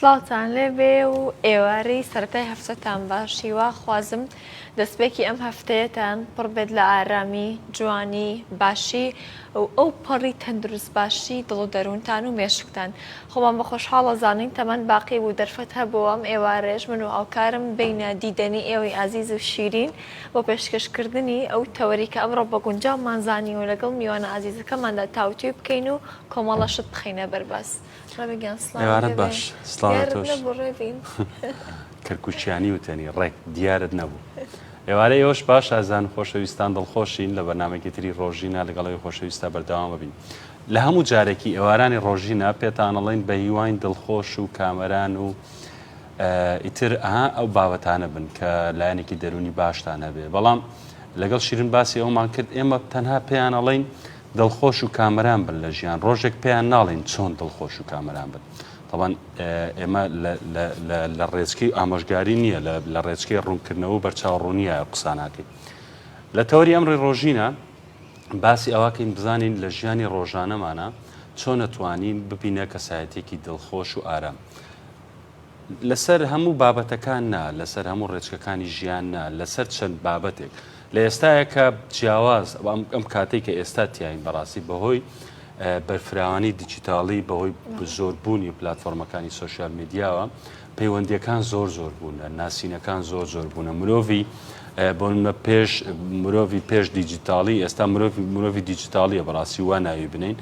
سڵاوتان لێبێ و ئێوارەی سەرەتای هەفتەتان باش هیوا خوازم دەستپێکی ئەم هەفتەیەتان پڕ بێت لە ئارامی، جوانی، باشی و ئەو پەڕی تەندروست باشی دڵ و دەروونتان و مێشکتان. خۆمان بە خۆشحاڵ ئەزانین تەمەن باقی بوو دەرفەت هەبوو ئەم ئێوارەیەش من و هاوکارم بێینە دیدەنی ئێوەی ئازیز و شیرین بۆ پێشکەش کردنی ئەو تەوەری کە ئەمڕۆ بە گونجاومان زانیوە لەگەڵ میوانە ئازیزەکەماندا تاوتوێ بکەین و کۆمەڵە شت بخەینە بەر باس. ڕێبین گیان سڵاوت ئێوارەت لێبێ. باش سڵاو لە دیارت تۆش. نەبوو ڕێبین. کەرکوکیانی وتەنی ڕێک دیارت نەبوو. ئێوارەی ئێوەش باش ئازیزان و خۆشەویستان دڵخۆشین لە بەرنامەیەکی تری ڕۆژینە لەگەڵ ئێوەی خۆشەویستا بەردەوام ئەبین. لە هەموو جارێکی ئێوارانی ڕۆژینە پێتان ئەڵێین بەهیواین دڵخۆش و کامەران و ئیتر ئەها ئەو بابەتانە بن کە لایەنێکی دەروونی باشتان هەبێ بەڵام لەگەڵ شیرین باسی ئەومان کرد ئێمە تەنها پێیان ئەڵێین دڵخۆش و کامەران بن لە ژیان ڕۆژێک پێیان ناڵێین چۆن دڵخۆش و کامەران بن تەبعەن ئێمە لە ڕێچکەی ئامۆژگاری نییە لە ڕێچکەی ڕوونکردنەوە و بەرچاو ڕوونیە قساناکەین لە تەوەری ئەمڕی ڕۆژینە باسی ئەوەکەین بزانین لە ژیانی ڕۆژانەمانە چۆن ئەتوانین ببینە کەسایەتێکی دڵخۆش و ئارام لەسەر هەموو بابەتەکان نا، لەسەر هەموو ڕێچکەکانی ژیان نا، لەسەر چەند بابەتێک. لە ئێستایا کە جیاواز، ئەم کاتەی کە ئێستا تیاین بەڕاستی بەهۆی بەرفراوانی دیجیتاڵی، بەهۆی زۆربوونی پلاتفۆرمەکانی سۆشیال میدیاوە، پەیوەندییەکان زۆر زۆر بوونە، ناسینەکان زۆر زۆر بوونە. مرۆڤی بۆ نمونە پێش مرۆڤی پێش دیجیتاڵی، ئێستا مرۆڤی مرۆڤی دیجیتاڵیە بەڕاستی وا ناوی بنێین.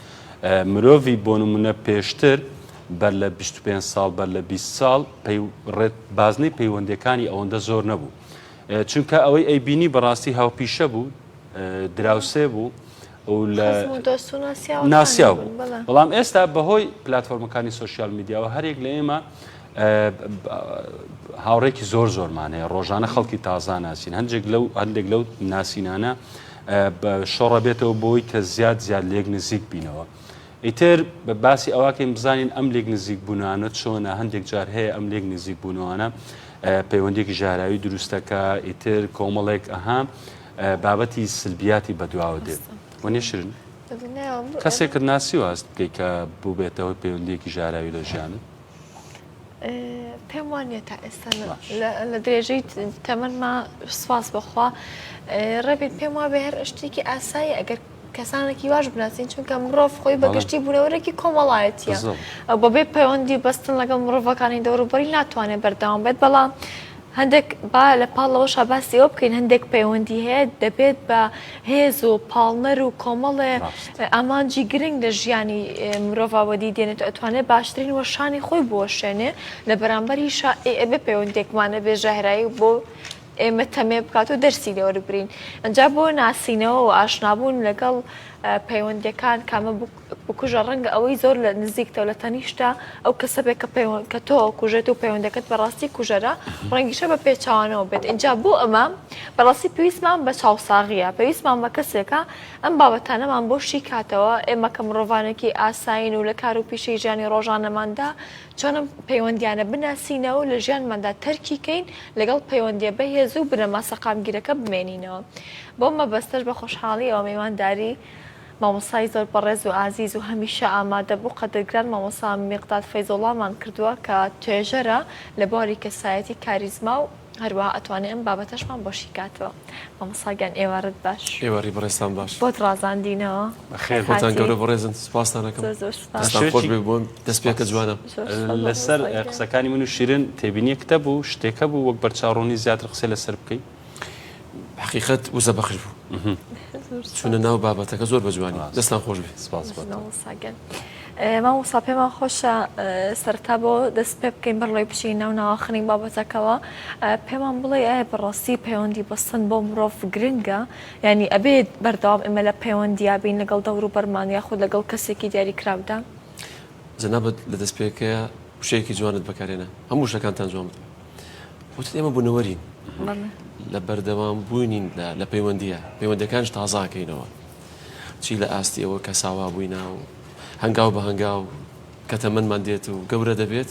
مرۆڤی بۆ نمونە پێشتر بەر لە 25 ساڵ بەر لە 20 ساڵ بازنەی پەیوەندیەکانی ئەوەندە زۆر نەبوو چونکە ئەوەی ئەیبینی بەڕاستی هاوپیشە بوو دراوسێ بوو و لە ناسیاو بوو بەڵام ئێستا بەهۆی پلتفۆرمەکانی سوسیال میدیاوە هەرێک لە ئێمە هاوڕێکی زۆر زۆرمان هەیە ڕۆژانە خەڵکی تازا ناسین هەندێک لەو هەندێک لەو ناسینانە شۆڕە بێتەوە بۆی کە زیاد زیاد لێک نزیک بینەوە ئیتر باسی ئەوەکەین بزانین ئەم لێک نزیک بوونانە چۆنە، هەندێک جار هەیە ئەم لێک نزیک بوونەوانە پەیوەندیەکی ژەهراوی دروستەکە، ئیتر کۆمەڵێک ئەها بابەتی سلبیاتی بەدواوە دێت. وەنیە شیرین؟ کەسێکت ناسیوە هەست بکەی کە بووبێتە هۆی پەیوەندیەکی ژەهراوی لە ژیانت؟ پێم وانە تا ئێستا لە درێژەی تەمەنما سوپاس بەخوا ڕێبین پێم وابێ هەر شتێکی ئاسایی ئەگەر کەسانێکی واش بناسین چونکە مرۆڤ خۆی بەگشتی بوونەوەرێکی کۆمەڵایەتیە بەبێ پەیوەندی بەستن لەگەڵ مرۆڤەکانی دەوروبەری ناتوانێت بەردەوام بێت بەڵام هەندێک با لە پاڵەوەشا باسی ئەوە بکەین هەندێک پەیوەندی هەیە دەبێت بە هێز و پاڵنەر و کۆمەڵێ ئامانجی گرنگ لە ژیانی مرۆڤ وەدی دێنێت و ئەتوانێت باشترین وەشانی خۆی بوەشێنێ لە بەرامبەریشا ئەبێ پەیوەندێکمان هەبێ ژەهرایی بۆ ئێمە تەمێ بکات و دەرسی لێ وەربگرین. ئەنجا بۆ ناسینەوە و ئاشنابوون لەگەڵ پەیوەندییەکان کامە بکوژە ڕەنگە ئەوەی زۆر لە نزیکتە و لە تەنیشتە ئەو کەسە بێت کە پەیوەند کە تۆ ئەکوژێت و پەیوەندەکەت بەڕاستی کوژەرە ڕەنگیشە بە پێچەوانەوە بێت ئینجا بۆ ئەمە بەڕاستی پێویستمان بە چاوساغییە پێویستمان بە کەسێکە ئەم بابەتانەمان بۆ شی کاتەوە ئێمە کە مرۆڤانێکی ئاسایین و لە کار و پیشەی ژیانی ڕۆژانەماندا چۆن ئەم پەیوەندیانە بناسینەوە و لە ژیانماندا تەرکی کەین لەگەڵ پەیوەندیە بەهێز و بنەما سەقامگیرەکە بمێنینەوە. بەو مەبەستەش بە خۆشحاڵیەوە میوانداری مامۆستای زۆر بەڕێز و ئازیز و هەمیشە ئامادەبوو قەدرگران مامۆستا میقداد فەیزوڵامان کردووە کە توێژەرە لە بواری کەسایەتی کاریزما و هەروەها ئەتوانێ ئەم بابەتەشمان بۆ شیکاتەوە. مامۆستا گیان ئێوارەت باش. ئێوارەی بەڕێزتان باش. بۆت ڕازاندینەوە. بەخێر خۆتان گەورە بەڕێزن سوپاستان ئەکەم. زۆر زۆر سوپاس. دەستان خۆش بێ بۆ دەستپێکە جوانە. لەسەر قسەکانی من و شیرین تێبینیەکت هەبوو شتێک هەبوو وەک بەرچاوڕوونی زیاتر قسەی لەسەر بکەی؟ حەقیقەت وزە بەخش بوو. چوونە ناو بابەتەکە زۆر بە جوانی. دەستان خۆش بێ. سپاس بۆ تۆ. مامۆستا گیان. مامۆستا پێمان خۆشە سەرەتا بۆ دەست پێ بکەین بەر لەوەی بچینە ناو ناواخنی بابەتەکەوە پێمان بڵێ ئایا بەڕاستی پەیوەندی بەستن بۆ مرۆڤ گرنگە یانی ئەبێت بەردەوام ئێمە لە پەیوەندیا بین لەگەڵ دەوروبەرمان یاخود لەگەڵ کەسێکی دیاریکراودا؟ جەنابت لە دەستپێکەیا وشەیەکی جوانت بەکارهێنا هەموو وشەکانتان جوان بوو وتت ئێمە بوونەوەرین لە بەردەوام بوونین لە پەیوەندیە پەیوەندەکانش تازاکەینەوە چی لە ئاستی ئەوە کە ساوا بووینە و هەنگاو بە هەنگاو کە تەمەنمان دێت و گەورە دەبێت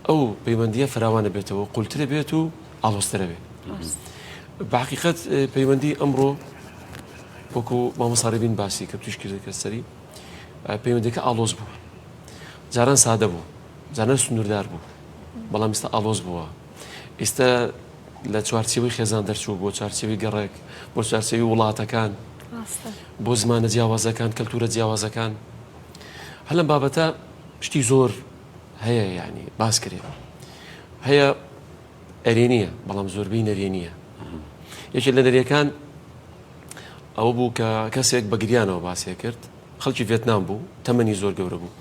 ئەو پەیوەندیە فراوانە بێتەوە قولترە بێت و ئاڵۆزترە بێت بە حقیقەت پەیوەندی ئەمڕۆ وەکو مامۆستا ڕێبین باسی کرد توش کردە سەری پەیوەندەکە ئاڵۆز بوو جاران سادە بوو. جاران سنووردار بوو بەڵام ئێستا ئاڵۆز بووە ئێستا لە چوارچێوەی خێزان دەرچوو بۆ چوارچێوەی گەڕەک بۆ چوارچێوەی وڵاتەکان بۆ زمانە جیاوازەکان کەلتورە جیاوازەکان هەر لەم بابەتە شتی زۆر هەیە یعنی باس کرێ هەیە ئەرێنیە بەڵام زۆربەی نەرێنیە یەکێک لە نەرێکان ئەوە بوو کە کەسێک بە گریانەوە باسێ کرد خەڵکی ڤێتنام بوو تەمەنی زۆر گەورە بوو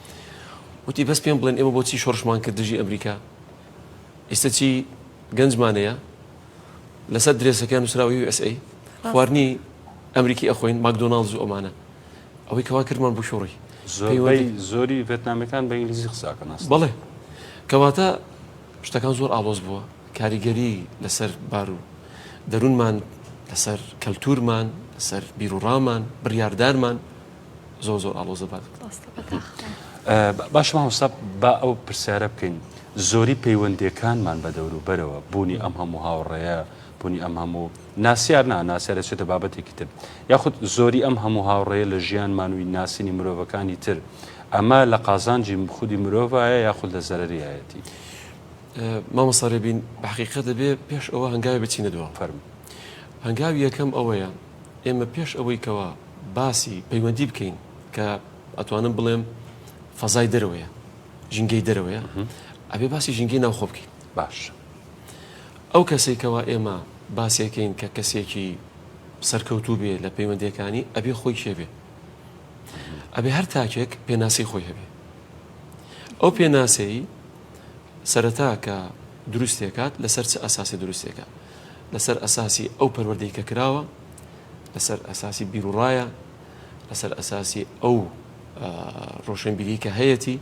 وتی بەس پێم بڵێن ئێمە بۆچی شۆڕشمان کرد دژی ئەمریکا ئێستا چی گەنجمانەیە لەسەر درێسەکەیان نووسراوە USA خواردنی ئەمریکی ئەخۆین ماکدۆناڵدز و ئەمانە ئەوەی کەوا کردمان بۆ شۆڕی زۆربەی زۆری ڤێتنامەکان بە ئینگلیزی قساکەن بەڵێ کەواتە شتەکان زۆر ئاڵۆز بووە کاریگەری لەسەر بار و دەروونمان لەسەر کەلتورمان لەسەر بیروڕامان بڕیاردارمان زۆر زۆر ئاڵۆزە بات. باشە مامۆستا با ئەو پرسیارە بکەین زۆری پەیوەندیەکانمان بە دەوروبەرەوە بوونی ئەم هەموو هاوڕێیە بوونی ئەم هەموو ناسیار نا ناسیارە چێتە بابەتێکی تر یاخود زۆری ئەم هەموو هاوڕێیە لە ژیانمان و ناسینی مرۆڤەکانی تر ئەمە لە قازانجی خودی مرۆڤایە یاخود لە زەرەریایەتی؟ مامۆستا رێبین بە حەقیقەت دەبێ پێش ئەوە هەنگاوێ بچینە دواوە. فەرموو. هەنگاوی یەکەم ئەوەیە ئێمە پێش ئەوەی کەوا باسی پەیوەندی بکەین کە ئەتوانم بڵێم فەزای دەرەوەیە ژینگەی دەرەوەیە ئەبێ باسی ژینگەی ناوخۆ بکەین. باش. ئەو کەسەی کەوا ئێمە باسیەکەین کە کەسێکی سەرکەوتوو بێ لە پەیوەندیەکانی ئەبێ خۆی کێ بێ؟ ئەبێ هەر تاکێک پێناسەی خۆی هەبێ. ئەو پێناسەی سەرەتا کە دروستێکات لەسەر چ ئەساسی دروستێکە لەسەر ئەساسی ئەو پەروەردەی کە کراوە لەسەر ئەساسی بیروڕایە لەسەر ئەساسی ئەو ڕۆشنبیری کە هەیەتی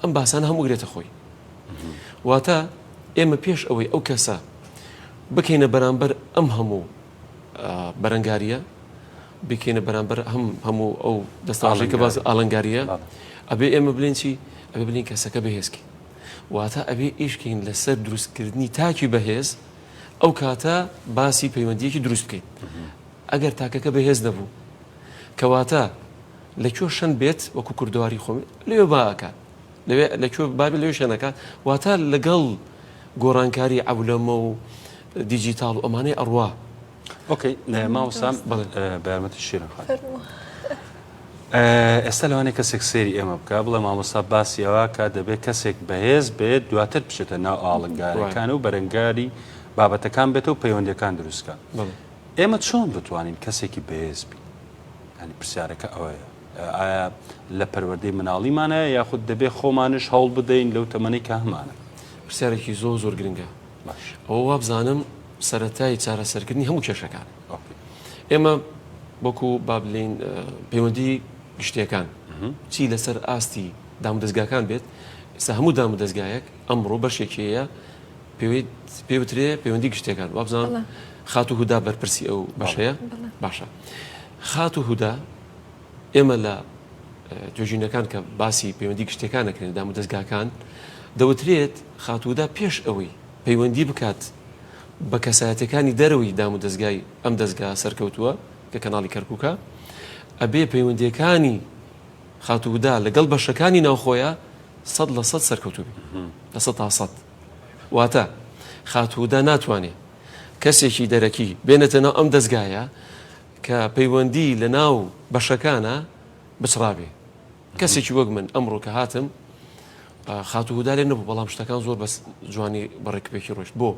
ئەم باسانە هەموو گرێتە خۆی واتە ئێمە پێش ئەوەی ئەو کەسە بکەینە بەرامبەر ئەم هەموو بەرەنگاریە بکەینە بەرامبەر هەم هەموو ئەو دەستاژەی کە باز ئالنگاریە ئەبێ ئێمە بلێن چی ئەبێ بلین کەسەکە بەهێزکەین واتە ئەبێ ئیشکەین لەسەر دروستکردنی تاکی بەهێز ئەو کاتە باسی پەیوەندیەکی دروست بکەین ئەگەر تاکەکە بەهێز نەبوو کەواتە لە کوێ شەن بێت وەکو کوردەواری خۆم لەوێ با ئەکات لەوێ لە کوێ بابی لەوێ شەنەکات واتە لەگەڵ گۆڕانکاری عەولەمە و دیجیتاڵ و ئەمانەی ئەڕوا. okay مامۆستا بە یارمەتی شیرین خان ئێستا لەوانەیە کەسێک سەیری ئێمە بکە بڵێ مامۆستا باسی ئەوە کە دەبێت کەسێک بەهێز بێت دواتر بچێتە ناو ئاڵنگارەکان و بەرەنگاری بابەتەکان بێتەوە پەیوەندەکان دروستکە ئێمە چۆن بتوانین کەسێکی بەهێز بین ینی پرسیارەکە ئەوەیە ئایا لە پەروەردەی مناڵیمانە یاخود دەبێ خۆمانش هەوڵ بدەین لەو تەمەنەی کە هەمانە؟ پرسیارێکی زۆر زۆر گرنگە باش. ئەوە وابزانم سەرەتای چارەسەرکردنی هەموو کێشەکانە. ئێمە وەکو با بلێین پەیوەندی گشتیەکان چی لەسەر ئاستی دامودەزگاکان بێت ئێستا هەموو دامودەزگایەک ئەمڕۆ بەشێکی هەیە پێوترێ پەیوەندی گشتیەکان وابزانم خاتوو هودا بەرپرسی ئەو بەشەیە باشە خاتوو هودا ئێمە لە توێژینەکان کە باسی پەیوەندی گشتیەکان دەکرێن دامودەزگاکان دەوترێت خاتوو هودا پێش ئەوەی پەیوەندی بکات بە کەسایەتیەکانی دەرەوەی دامودەزگای ئەم دەزگا سەرکەوتووە کە کەناڵی کەرکوکە ئەبێ پەیوەندیەکانی خاتوو هودا لەگەڵ بەشەکانی ناوخۆیە 100% سەرکەوتوو بێ 100% واتە خاتوو هودا ناتوانێ کەسێکی دەرەکی بێنێتە ناو ئەم دەزگایە کە پەیوەندی لە ناو بەشەکانە بچڕابێ کەسێکی وەک من ئەمڕۆ کە هاتم خاتوو هودا لێ نەبوو بەڵام شتەکان زۆر بەس جوانی بەڕێکپێکی ڕۆشت بۆ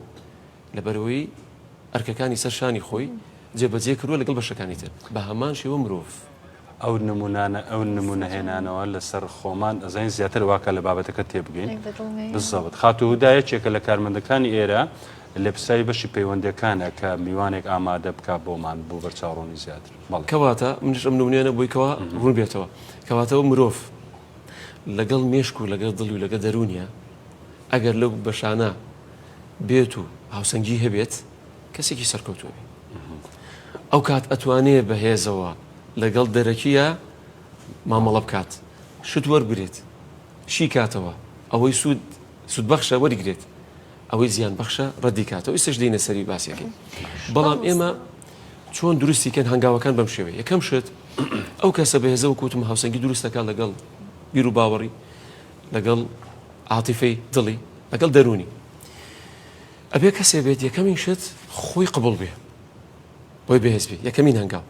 لەبەرەوەی ئەرکەکانی سەر شانی خۆی جێبەجێ کردووە لەگەڵ بەشەکانی تر بە هەمان شێوە مرۆڤ. ئەو نمونانە ئەو نمونە هێنانەوە لەسەر خۆمان ئەزانین زیاتر واکە لە بابەتەکە تێبگەین بزەبت خاتوو هودا یەکێکە لە کارمەندەکانی ئێرە لێپرسراوی بەشی پەیوەندیەکانە کە میوانێک ئامادە بکا بۆمان بۆ بەرچاوڕوونی زیاتر بەڵێ. کەواتە منیش ئەم نمونەیانە بۆی کەوا ڕوون بێتەوە کەواتە مرۆڤ لەگەڵ مێشک و لەگەڵ دڵی و لەگەڵ دەروونیا ئەگەر لەو بەشانە بێت و هاوسەنگی هەبێت کەسێکی سەرکەوتوو ئەبێ ئەو کات ئەتوانێ بەهێزەوە لەگەڵ دەرەکیە مامەڵە بکات شت وەربگرێت شی کاتەوە ئەوەی سوود سوودبەخشە وەریگرێت ئەوەی زیان بەخشە ڕەدی کاتەوە ئیستش دێینە سەری باسیەکەی بەڵام ئێمە چۆن دروستی کەن هەنگاوەکان بەم شێوەیە یەکەم شت ئەو کەسە بەهێزە وەکوتم هاوسەنگی دروست دەکات لەگەڵ بیر و باوەڕی لەگەڵ. عاتیفەی دڵی لەگەڵ دەروونی. ئەبێ کەسێ بێت یەکەمین شت خۆی قبوڵ بێ بۆی بەهێز بێ یەکەمین هەنگاو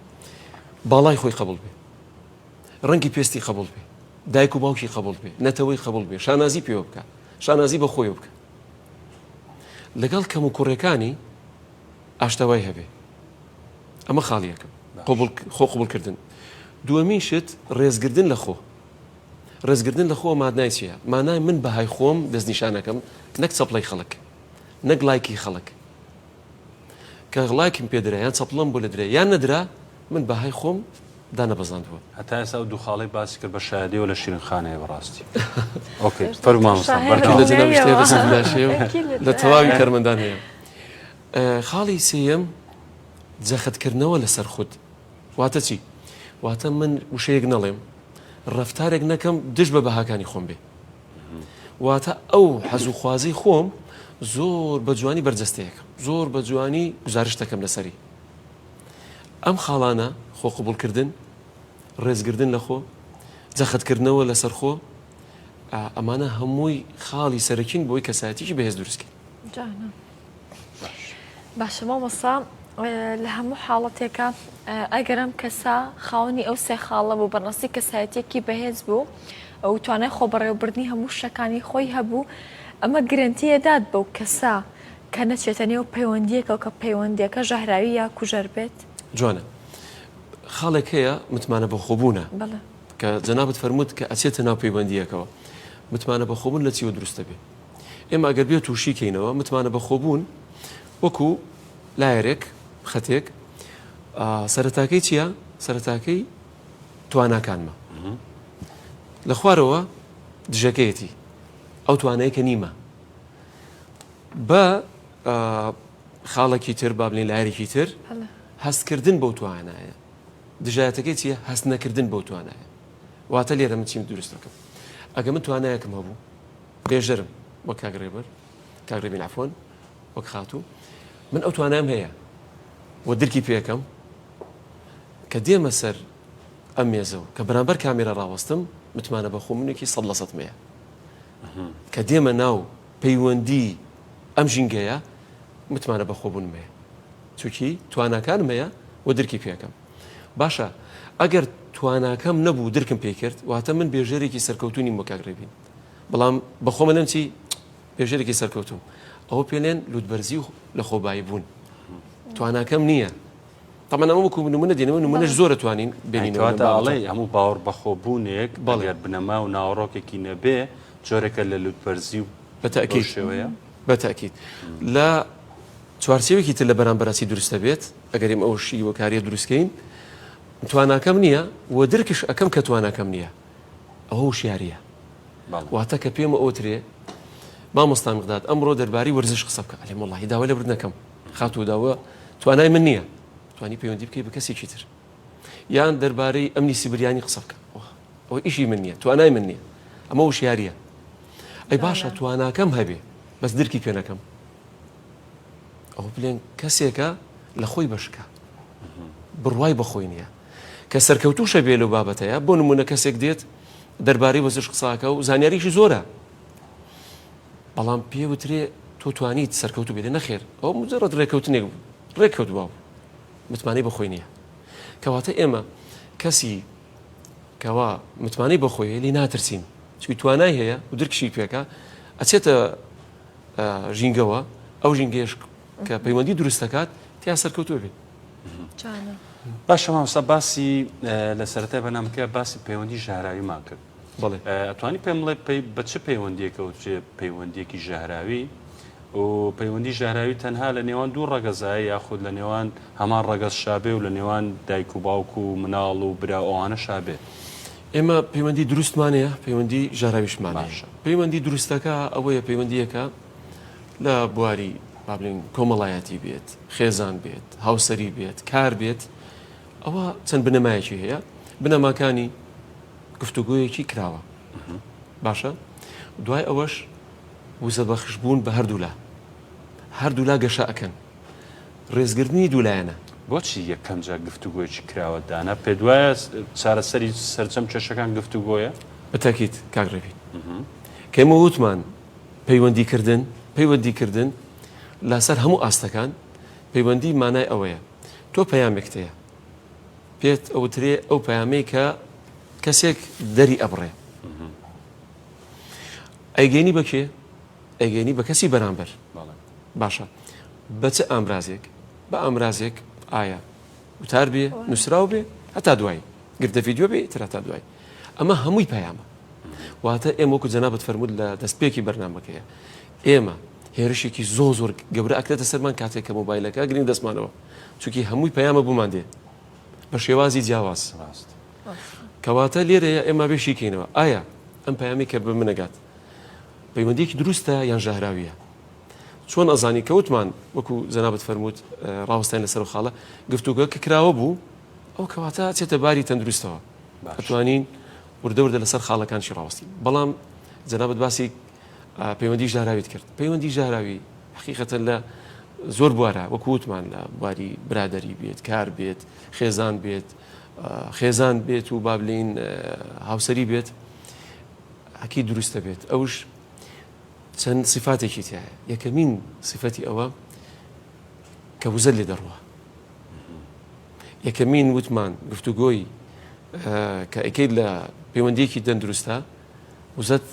باڵای خۆی قبوڵ بێ ڕەنگی پێستی قبوڵ بێ دایک و باوکی قبوڵ بێ نەتەوەی قبوڵ بێ شانازی پێوە بکە شانازی بە خۆی بکە لەگەڵ کەم و کوڕەکانی ئاشتەوای هەبێ ئەمە خاڵی یەکەم قبوڵ خۆ قبوڵکردن دووەمین شت ڕێزگردن لە خۆ ڕێزگرتن لە خۆ مانای چییە؟ مانای من بەهای خۆم دەستنیشانەکەم نەک چەپڵەی خەڵک نەک لایکی خەڵک کە ڵایکم پێدرا یان چەپڵەم بۆ لەدرا یان نەدرا من بەهای خۆم دانەبەزاندووە. هەتا ئێستا ئەو دوو خاڵەی باسی کرد بە شایەدیەوە لە شیرین خان هەیە بەڕاستی. okay فەرموو مامۆستا بەردەوام. لە جەنابیشت هەیە بەسەر بلاش هەیە و لە تەواوی کارمەندان هەیە. خاڵی سێیەم جەختکردنەوە لەسەر خود واتە چی؟ واتە من وشەیەک نەڵێم ڕەفتارێک نەکەم دژ بە بەهاکانی خۆم بێ واتە ئەو حەز و خوازەی خۆم زۆر بە جوانی بەرجەستەیەکەم زۆر بە جوانی گوزارشت دەکەم لەسەری ئەم خاڵانە خۆ قبوڵکردن ڕێزگردن لە خۆ جەختکردنەوە لەسەر خۆ ئەمانە هەمووی خاڵی سەرەکین بۆی کەسایەتیی بەهێز دروستکەین. باشە مامۆستا لە هەموو حاڵەتێکا ئەگەر ئەم کەسە خاوەنی ئەو سێ خاڵە بوو بەڕاستی کەسایەتیەکی بەهێز بوو ئەو توانای خۆ بەڕێوەبردنی هەموو شتەکانی خۆی هەبوو ئەمە گرنتی ئەدات بەو کەسە کە نەچێتە نێو پەیوەندیەکەوە کە پەیوەندیەکە ژەهراوی یا کوژەر بێت؟ جوانە خاڵێک هەیە متمانە بەخۆبوونە کە جەنابت فەرمووت کە ئەچێتە ناو پەیوەندیەکەوە متمانە بەخۆبوون لە چیوە دروستە بێ ئێمە ئەگەر بێت و شیکەینەوە متمانە بەخۆبوون وەکو لایەرێک خەتێک سەرەتاکەی چییە؟ سەرەتاکەی تواناکانمە لە خوارەوە دژەکەیەتی ئەو توانای کە نیمە بە خاڵێکی تر با بڵێین لایەرێکی تر هەستکردن بەو توانایە دژایەتەکەی چییە هەست نەکردن بەو توانایە واتە لێرە من چیم دروست دەکەم ئەگە من توانایەکم هەبوو بێژەرم وەک کاک ڕێبەر کاک ڕێبین عەفوەن وەک خاتوو من ئەو توانایم هەیە و درکی پێکەم کە دێمە سەر ئەم مێزە و کە بەرامبەر کامێرا ڕاوەستم متمانە بە خۆ منێکی سەد لە سەدم هەیە کە دێمە ناو پەیوەندی ئەم ژینگەیە متمانە بە خۆبوونم هەیە چونکی تواناکانم هەیە و درکی پێکەم باشە ئەگەر تواناکەم نەبوو درکم پێی کرد واتە من بێژەرێکی سەرکەوتوو نیم وەک کاک ڕێبین بەڵام بەخۆمە لەم چی بێژەرێکی سەرکەوتوم ئەوە پێلێن لوتبەرزی و لەخۆبایی بوون تواناکەم نییە تەمان ئەمە وەکو نمونە دێنەوە نمونەش زۆرە توانین بێنینەوە کەواتە ئەڵێی هەموو باوەڕ بەخۆبوونێک بەڵێ بنەما و ناوەڕۆکێکی نەبێ جۆرێکە لە لوتبەرزی و بە تەئکید شێوەیە بە تەئکید لە چوارچێوێکی تر لە بەرامبەرەسی دروستە بێت ئەگەر ئێمە ئەو شیوەکاریە دروستکەین تواناکەم نییە و درکش ئەکەم کە تواناکەم نییە ئەوە وشیاریە واتە کە پێم ئەوترێ مامۆستا مقداد ئەمڕۆ دەربارەی وەرزش قسە بکە ئەلێم وەڵاهی داوای لێبوردن ئەکەم خاتوو داوە توانای من نییە توانی پەیوەندی بکەی بە کەسێکی تر یان دەربارەی ئەمنی سیبریانی قسە بکە ئەوە ئیشی من نییە توانای من نییە ئەمە وشیاریە ئەی باشە تواناکەم هەبێ بەس درکی پێ نەکەم ئەوە بلێن کەسێکە لە خۆی بەشکە بڕوای بەخۆی نییە کە سەرکەوتووشە بێ لەو بابەتەیە بۆ نمونە کەسێک دێت دەربارەی وەرزش قساکە و زانیاریشی زۆرە بەڵام پێ وترێ تۆ توانیت سەرکەوتو بێت نەخێر ئەو مجرد ڕێکەوتنێک بوو ڕێککەوت بوو متمانەی بەخۆی نییە کەواتە ئێمە کەسی کەوا متمانەی بەخۆی لێ ناترسین چوی توانای هەیە و درکشی پێکە ئەچێتە ژینگەوە ئەو ژینگەیەش کە پەیوەندی دروست دەکات تیا سەرکەوتوو بێت باشە مامۆستا باسی لە سەرەتای بەنامەکە باسی پەیوەندی ژەهراویمان کرد بەڵێ ئەتوانی پێم بڵێ پەی بە چ پەیوەندیەکەوە چێ پەیوەندیەکی ژەهراوی و پەیوەندی ژەهراوی تەنها لە نێوان دوو ڕەگەزایە یاخود لە نێوان هەمان ڕەگەز شابێ و لە نێوان دایک و باوک و مناڵ و برا و ئەوانە شابێ ئێمە پەیوەندی دروستمان هەیە پەیوەندی ژەهراویشمان هەیە پەیوەندی دروستەکە ئەوەیە پەیوەندیەکە لە بواری با بڵێین کۆمەڵایەتی بێت، خێزان بێت، هاوسەری بێت، کار بێت، ئەوە چەند بنەمایەکی هەیە، بنەماکانی گفتوگۆیەکی کراوە باشە دوای ئەوەش وزە بەخش بوون بە هەردوولا هەردوولا گەشە ئەکەن ڕێزگرتنی دوولایەنە. بۆچی یەکەم جار گفتوگۆیەکی کراوەت دانا؟ پێت وایە چارەسەری سەرجەم کێشەکان گفتوگۆیە؟ بە تەئکید کاک ڕێبین. کە ئێمە وتمان پەیوەندی کردن، پەیوەندی کردن لەسەر هەموو ئاستەکان، پەیوەندی مانای ئەوەیە تۆ پەیامێکت هەیە پێت ئەوترێ ئەو پەیامەی کە کەسێک دەری ئەبڕێ ئەیگەینی بە کێ؟ ئەیگەینی بە کەسی بەرامبەر. باشە بە چ ئامرازێک؟ بە ئامرازێک ئایا وتار بێ، نووسراو بێ، هەتا دوایی، گرتە ڤیدیۆ بێ، ئیتر هەتا دوایی. ئەمە هەمووی پەیامە. واتە ئێمە وەکو جەنابت فەرمووت لە دەستپێکی بەرنامەکەیە ئێمە هێرشێکی زۆر زۆر گەورە ئەکرێتە سەرمان کاتێک کە مۆبایلەکە گرین دەستمانەوە چونکی هەمووی پەیامە بۆمان دێ بە شێوازی جیاواز کەواتە لێرەیە ئێمە بێ شیکەینەوە ئایا ئەم پەیامی کە بە منەگات پەیوەندیەکی دروستە یان ژەهراویە چۆن ئەزانی کە وتمان وەکو جەنابت فەرمووت ڕاوەستاین لەسەر ئەو خاڵە گفتوگۆ کە کراوە بوو ئەو کەواتە ئەچێتە باری تەندروستەوە ئەتوانین وردە وردە لەسەر خاڵەکانشی ڕاوەستین بەڵام جەنابت باسی پەیوەندی ژەهراویت کرد پەیوەندی ژەهراوی حقیقەتەن لە زۆر بوارە وەکو وتمان لە بواری برادری بێت کار بێت خێزان بێت خێزان بێت و با بلین هاوسەری بێت ئەکی دروستە بێت ئەوش چەند سیفاتێکی تایە یەکەمین سیفەتی ئەوە کە وزە لێ دەڕوە یەکەمین وتمان گفتوگۆی کە ئەکەیت لە پەیوەندیەکی تەندروستە وزەت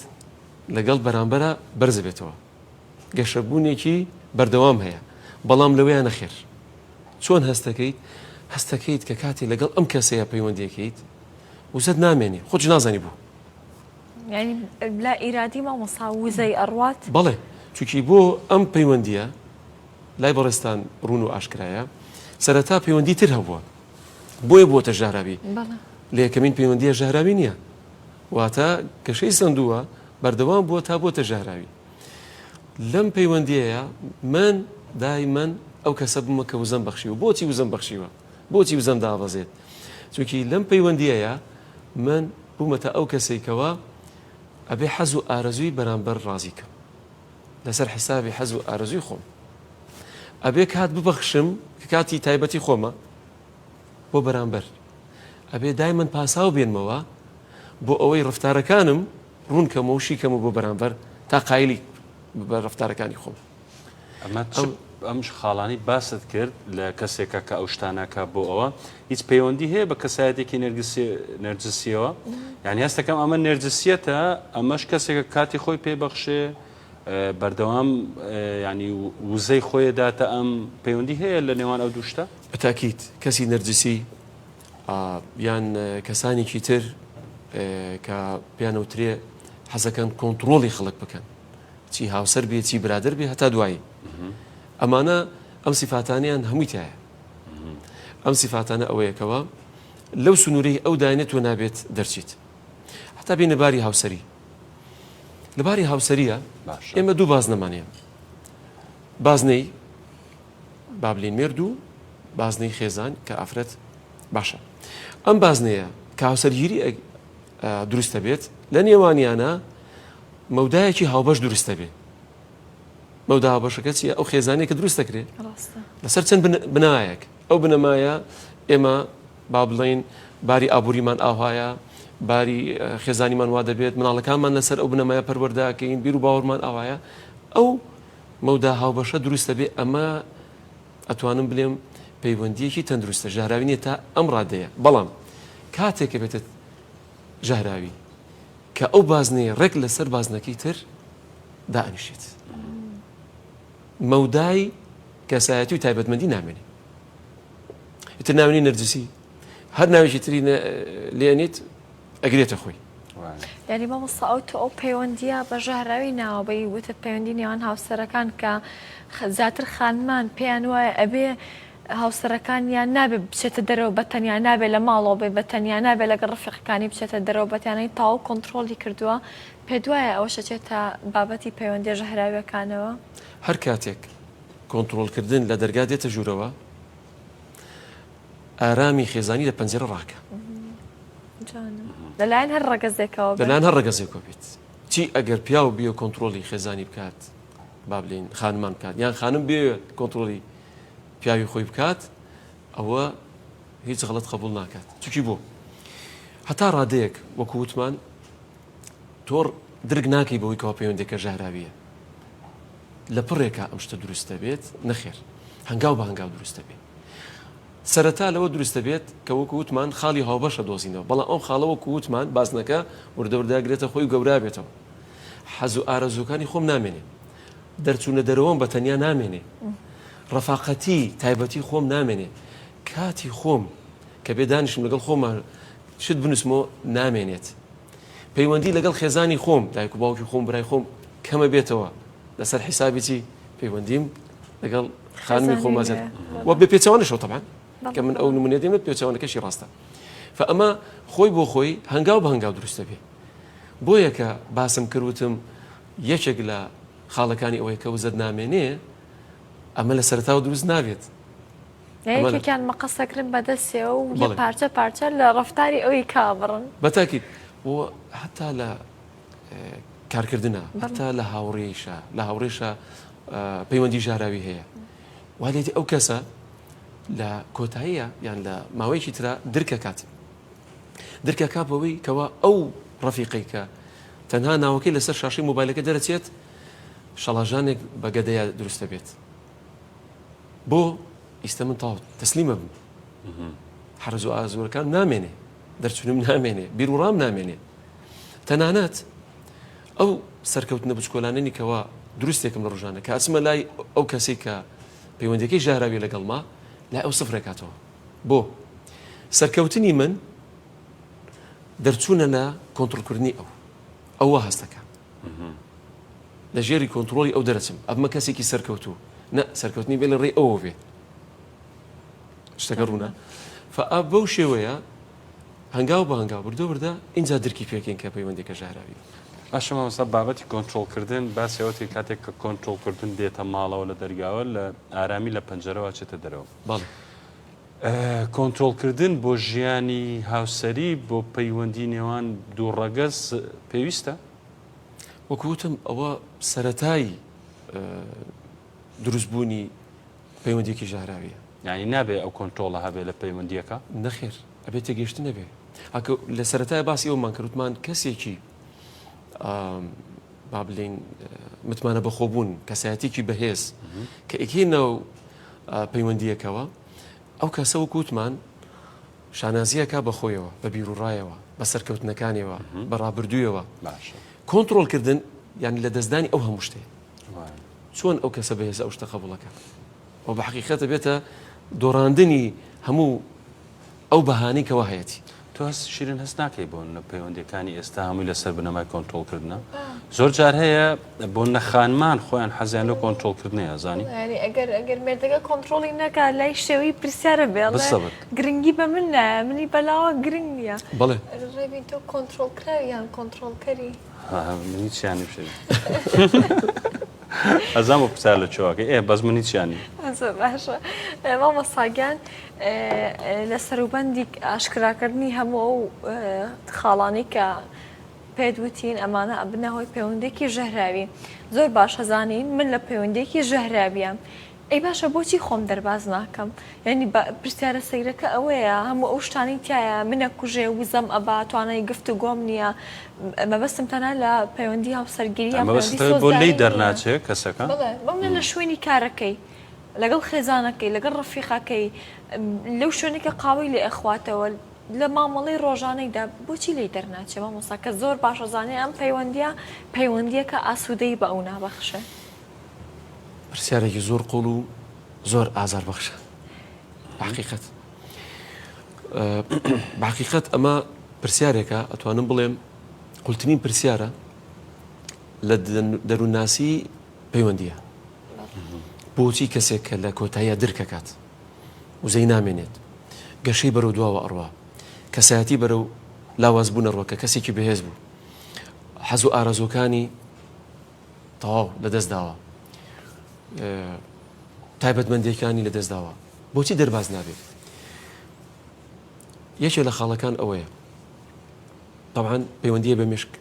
لەگەڵ بەرامبەرە بەرز بێتەوە گەشەبوونێکی بەردەوام هەیە بەڵام لەوەیان نەخێر چۆن هەستەکەیت هەستەکەیت کە کاتی لەگەڵ ئەم کەسەیە پەیوەندیەکەیت وزەت نامێنێ خۆت نازانی بوو یانی لا ئیرادی مامۆستا وزەی ئەڕوات؟ بەڵێ چونکی بۆ ئەم پەیوەندیە لای بەڕێزتان ڕوون و ئاشکرایە سەرەتا پەیوەندی تر هەبووە بۆیە بووەتە ژەهراوی لە یەکەمین پەیوەندیە ژەهراوی نییە واتە گەشەی سەندووە بەردەوام بووە تا بۆتە ژەهراوی لەم پەیوەندیەیە من دایمەن ئەو کەسە بوومە کە وزەم بەخشیوە بۆچی وزەم بەخشیوە بۆچی وزەم دابەزێت چونکی لەم پەیوەندیەیە من بوومەتە ئەو کەسەی کەوا ئەبێ حەز و ئارەزووی بەرامبەر ڕازی کەم لەسەر حسابی حەز و ئارەزووی خۆم ئەبێ کات ببەخشم کە کاتی تایبەتی خۆمە بۆ بەرامبەر ئەبێ دایمەن پاساو بێنمەوە بۆ ئەوەی ڕفتارەکانم ڕوون کەمەوە و شیکەمەوە بۆ بەرامبەر تا قایلی بە ڕفتارەکانی خۆم. ئەمە چ ئەم خاڵانەی باست کرد لە کەسێکە کە ئەو شتانە کە بۆ ئەوە هیچ پەیوەندی هەیە بە کەسایەتێکی نەرجسیەوە یعنی هەستەکەم ئەمە نەرجسیەتە ئەمەش کەسێکە کاتی خۆی پێ بەخشێ بەردەوام ینی وزەی خۆی داتە ئەم پەیوەندی هەیە لە نێوان ئەو دوشتە بەتاکیت کەسی نەرجسی یان کەسانێکی تر کە پیانەوترێ حەزەکەن کۆنتترۆڵی خەڵک بکەن چی هاوسەر بێ چی برادەر بێ هەتا دوایی ئەمانە ئەم سیفاتانیان هەمووی تایە ئەم سیفاتانە ئەوەیەکەوە لەو سنوورەی ئەو داینێت تۆ نابێت دەرچیت هەتا بینە باری هاوسەری لە باری هاوسەریە ئێمە دوو بازنەمانەیە بازنەی بابلین مێرد و بازنەی خێزان کە ئافرەت باشە ئەم بازنەیە کە هاوسەرگیری دروستە بێت لە نێوانیانە مەودایەکی هاوبەش دروست دەبێ مەودا هاوبەشەکە چیە ئەو خێزانەیە کە دروست دەکرێت لەسەر چەند بنایەک ئەو بنەمایە ئێمە با بڵین باری ئابووریمان ئاوهایە باری خێزانیمان وا دەبێت مناڵەکانمان لەسەر ئەو بنەمایە پەروەردەکەین بیر و باوەڕمان ئاوایە ئەو مەودا هاوبەشە دروست دەبێ ئەمە ئەتوانم بلێم پەیوەندیەکی تەندروستە ژەهراوی نیە تا ئەم ڕادەیە بەڵام کاتێک کە بێتە ژەهراوی کە ئەو بازنەیە ڕێک لەسەر بازنەکەی تر دائەنیشێت مەودای کەسایەتی و تایبەتمەندی نامێنێ ئیتر ناوێنی نەرجسی هەر ناوێکی تری لێنیت ئەگرێتە خۆی. یانی مامۆستا ئەو تۆ ئەو پەیوەندیە بە ژەهراوی ناوە بەی وتت پەیوەندی نێوان هاوسەرەکان کە زیاتر خانمان پێیان وایە ئەبێ هاوسەرەکانیان نابێ بچێتە دەرەوە بە تەنیا نابێ لە ماڵەوە بێ بە تەنیا نابێ لەگەڵ ڕفیقەکانی بچێتە دەرەوە بە تەنیا تەواو کۆنتڕۆڵی کردووە پێت وایە ئەوەش ئەچێتە بابەتی پەیوەندیە ژەهراویەکانەوە؟ هەر کاتێک کۆنتڕۆڵکردن لە دەرگا دێتە ژوورەوە ئارامی خێزانی لە پەنجەرە ڕاکە. لەلایەن هەر ڕەگەزێکەوە بێت. لەلایەن هەر ڕەگەزێکەوە بێت. چی ئەگەر پیاو بێ کۆنتڕۆڵی خێزانی بکات با بلین خانمان بکات یان خانم بێ کۆنتڕۆڵی پیاوی خۆی بکات ئەوە هیچ غەڵەت قبول ناکات چکی بۆ هەتا ڕادەیەک وەکو وتمان تۆڕ. درک ناکەی بەوەی کەوا پەیوەندیەکە ژەهراویە لە پڕێکا ئەم شتە دروست دەبێت؟ نەخێر هەنگاو بە هەنگاو دروست دەبێت. سەرەتا لەوە دروست دەبێت کە وەکو وتمان خاڵی هاوبەشە دۆزینەوە بەڵام ئەو خاڵە وەکو وتمان بازنەکە وردە وردە گرێتە خۆی و گەورە بێتەوە حەز و ئارەزووەکانی خۆم نامێنێ دەرچوونە دەرەوەم بە تەنیا نامێنێ ڕەفاقەتی تایبەتی خۆم نامێنێ کاتی خۆم کە بێ دانیشم لەگەڵ خۆما شت بنووسمەوە نامێنێت پەیوەندی لەگەڵ خێزانی خۆم دایک و باوکی خۆم برای خۆم کەمە بێتەوە لەسەر حیسابی چی پەیوەندیم لەگەڵ خانمی خۆم مەزن و بە پێچەوانەشەوە تەبعەن کە من ئەو نمونە دێمە پێچەوانەکەشی ڕاستە فئەمە خۆی بۆ خۆی هەنگاو بە هەنگاو دروستە بێ بۆیە کە باسم کردوتم یەکێک لە خاڵەکانی ئەوەیە کە وزەت نامێنێ ئەمە لە سەرتاوە دروست نابێت یەکێکیان مەقەسەکردن بەدەستەوە و یە پارچە پارچە لە ڕەفتاری ئەوی کابڕن بەتاکید و هەتا لە کارکردنە هەتا لە هاوڕێیشە لە هاوڕێشە پەیوەندی ژاراوی هەیە وا لێتی ئەو کەسە لە کۆتاییە یان لە ماوەیەکی ترا درکەکات درکەکە بەوەی کەوا ئەو ڕەفیقەی کە تەنها ناوەکەی لەسەر شاشەی مۆبایلەکە دەرەچێت شەڵاژانێک بە گەدەیە دروستە بێت بۆ ئیستە من تاو تەسلیمە بم حەرز و ئازوەکان نامێنێ دەرچونم نامێنێ بیروڕام نامێنێ تەنانەت ئەو سەرکەوتنە بچکۆلانەنی کەوا دروستێکم لە ڕژانە کە ئەچمە لای ئەو کەسێک کە پەیوەندەکەی ژاراوی لەگەڵما لای ئەو سفرێکاتەوە بۆ سەرکەوتنی من دەرچوونە لە کۆنتڕکردنی ئەو ئەوە هەستەکە لە ژێری کۆنتڕۆڵی ئەو دەرەچم ئەبمە کەسێکی سەرکەوتوو نە سەرکەوتنی بێ لە ڕێی ئەوە بێ شتەکە ڕوونە فە بەو شێوەیە هەنگاو بە هەنگاو بردە بردە ئینجا درکی پێکەین کە پەیوەندیەکە ژەهراوی. باشە مامۆستا بابەتی کۆنترۆڵکردن باسی ئەوەت کرد کاتێک کە کۆنترۆڵکردن دێتە ماڵەوە لە دەرگاوە لە ئارامی لە پەنجەرەوە ئەچێتە دەرەوە. بەڵێ. کۆنترۆڵکردن بۆ ژیانی هاوسەری بۆ پەیوەندی نێوان دوو ڕەگەز پێویستە؟ وەکو وتم ئەوە سەرەتای دروستبوونی پەیوەندیەکی ژەهراویە. یانی نابێ ئەو کۆنترۆڵە هەبێ لە پەیوەندیەکە؟ نەخێر ئەبێ تێگەیشتن هەبێ. ئەکە لە سەرەتای باسی ئەومان کرد وتمان کەسێکی با بلین متمانە بەخۆبوون کەسایەتێکی بەهێز کە ئەکەی ناو پەیوەندیەکەوە ئەو کەسە وەکو وتمان شانازیەکە بە خۆیەوە بە بیروڕایەوە بە سەرکەوتنەکانیەوە بە ڕابردوویەوە کۆنترۆڵکردن یان لە دەستدانی ئەو هەموو شتێ چۆن ئەو کەسە بەهێزە ئەو شتە قبوڵەکە و بە حەقیقەت ئەبێتە دۆڕاندنی هەموو ئەو بەهانەی کەوا هەیەتی. تۆ هەست شیرین هەست ناکەی بۆ نە پەیوەندیەکانی ئێستا هەمووی لەسەر بنەمای کۆنترۆڵ کردنە زۆر جار هەیە بۆ نە خانمان خۆیان حەزیان لەو کۆنترۆڵ کردنەیە زانی یانی ئەگەر ئەگەر مێردەکە کۆنترۆڵی نەکا لای شێوەی پرسیارە بێ ئەڵێ بالضبط. گرنگی بە من نایە منی بەلاوە گرنگ نییە بەڵێ. ڕێبین تۆ کۆنترۆڵ کراوی یان کۆنترۆڵکەری؟ من هیچیان نیم شیرین. ئەزان بۆ پرسیار لە چۆکەی ئێ بەس من هیچیان نیم. زۆر باشە مامۆستا گیان لە سەروبەندی ئاشکراکردنی هەموو ئەو خاڵانەی کە پێت وتین ئەمانە ئەبنە هۆی پەیوەندێکی ژەهراوی زۆر باشە زانین من لە پەیوەندێکی ژەهراویە ئەی باشە بۆچی خۆم دەرباز ناکەم یانی پرسیارە سەیرەکە ئەوەیە هەموو ئەو شتانەی تایە منە کوژێ وزەم ئەبا توانای گفتوگۆم نییە مەبەستم تەنها لە پەیوەندی هاوسەرگیری یان پەیوەندی مەبەستت بۆ سۆزداری لێی نییە دەرناچێ کەسەکە؟ بەڵێ بەڵێ لە شوێنی کارەکەی لەگەڵ خێزانەکەی لەگەڵ ڕەفیقەکەی لەو شوێنەی کە قاوەی لێ ئەخواتەوە لە مامەڵەی ڕۆژانەیدا بۆچی لێی دەرناچێ مامۆستا کە زۆر باش ئەزانێ ئەم پەیوەندییە پەیوەندییەکە ئاسوودەیی بە ئەو نابەخشێ؟ پرسیارێکی زۆر قوڵ و زۆر ئازار بەخشە حقیقەت بەحقیقەت ئەمە پرسیارێکە ئەتوانم بڵێم قولترین پرسیارە لە دەروونناسی پەیوەندیە بۆچی کەسێک کە لە کۆتاییە درکەکات وزەی نامێنێت گەشەی بەرەو دواوە ئەڕوا کەسایەتی بەرەو لاواز بوون ڕۆ کە کەسێکی بەهێز بوو حەز و ئارەزوەکانی تەواو لەدەست داوە تایبەتمەندیەکانی لەدەست داوە بۆچی دەرباز نابێت یەکێ لە خاڵەکان ئەوەیە طبعا پەیوەندیە بە مشک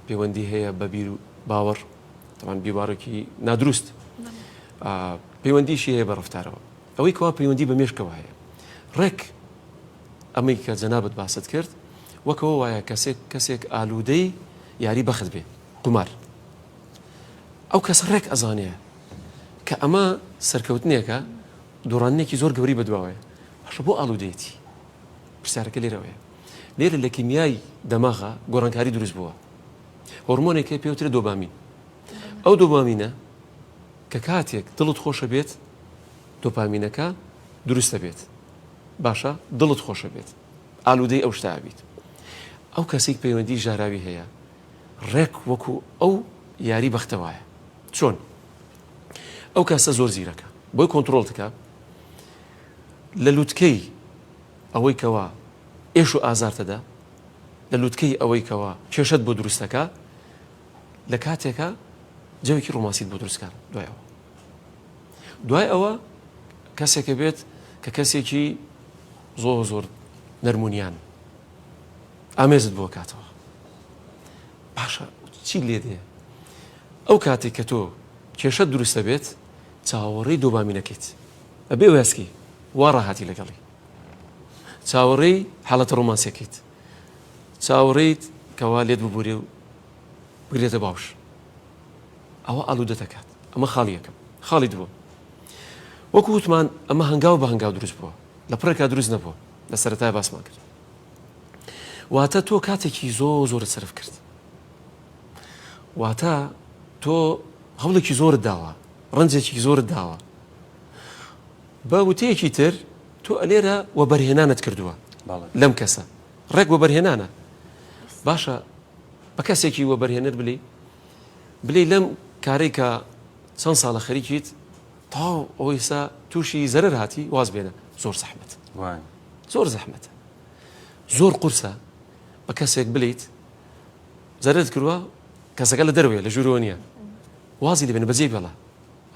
پەیوەندی هەیە بە بیر و باوەڕ طبعا بیرباڕێکی نادروست پەیوەندیشی هەیە بە ڕفتارەوە ئەوەی کەوا پەیوەندی بە مێشکەوە هەیە ڕێک ئەمەی کە جەنابەت باست کرد وەکەوە وایە کەسێک کەسێک ئالوودەی یاری بەخت بێ. قومار. ئەو کەسە ڕێک ئەزانێ کە ئەمە سەرکەوتنێکە دۆڕاندنێکی زۆر گەورەی بەدواوەیە. باشە بۆ ئالوودەیەتی؟ پرسیارەکە لێرەوەیە. لێرە لە کیمیای دەماغا گۆڕانکاری دروست بووە. هۆرمۆنێک هەیە پێوترێ دۆبامین. ئەو دۆبامینە کە کاتێک دڵت خۆشە بێت دۆپامینەکە دروستە بێت. باشە دڵت خۆشە بێت ئالوودەی ئەو شتە ئەبیت. ئەو کەسێک پەیوەندی ژاراوی هەیە ڕێک وەکو ئەو یاری بەختە وایە. چۆن؟ ئەو کەسە زۆر زیرەکە بۆی کۆنتڕۆڵ دکا لە لوتکەی ئەوەی کەوا ئێش و ئازارتەدا لە لوتکەی ئەوەی کەوا کێشەت بۆ دروستەکە لە کاتێکا جەوێکی ڕۆمانسیت بۆ دروستکات دوای ئەوە دوای ئەوە کەسێکە بێت کە کەسێکی زۆر زۆر نەرمونیان ئامێزت بۆ کاتەوە باشە چی لێ دێ ئەو کاتێک کە تۆ کێشەت دروستە بێت چاوەڕێی دۆبامینەکەیت ئەبێ وێسکی وا ڕاهاتی لەگەڵی چاوەڕێی حاڵەتە ڕۆمانسیەکەیت چاوەڕێیت کەوا لێت ببورێ و بگرێتە باوش ئەوە ئالوودە دەکات ئەمە خاڵی یەکەم خاڵی دووەم وەکو وتمان ئەمە هەنگاو بە هەنگاو دروست بووە لە پڕێکا دروست نەبووە لە سەرەتای باسمان کرد واتە تۆ کاتێکی زۆ زۆرت سەرف کرد واتە تۆ هەوڵێکی زۆرت داوە ڕەنجێکی زۆرت داوە بە وتەیەکی تر تۆ ئەلێرە وەبەرهێنانت کردووە لەم کەسە ڕێک وەبەرهێنانە باشە بە کەسێکی وەبەرهێنەر بلی بلی لەم کارێک کە چەند ساڵە خەریکیت تاو ئەوەیسا تووشی زەرەر هاتی واز بێنە زۆر زەحمەت زۆر زەحمەتە زۆر قورسە بە کەسێک بلیت زەرەرت کردوە کەسەکە لە دەرەوەیە لە ژوورەوە نییە وازی لێبێنە بەجێی بێڵە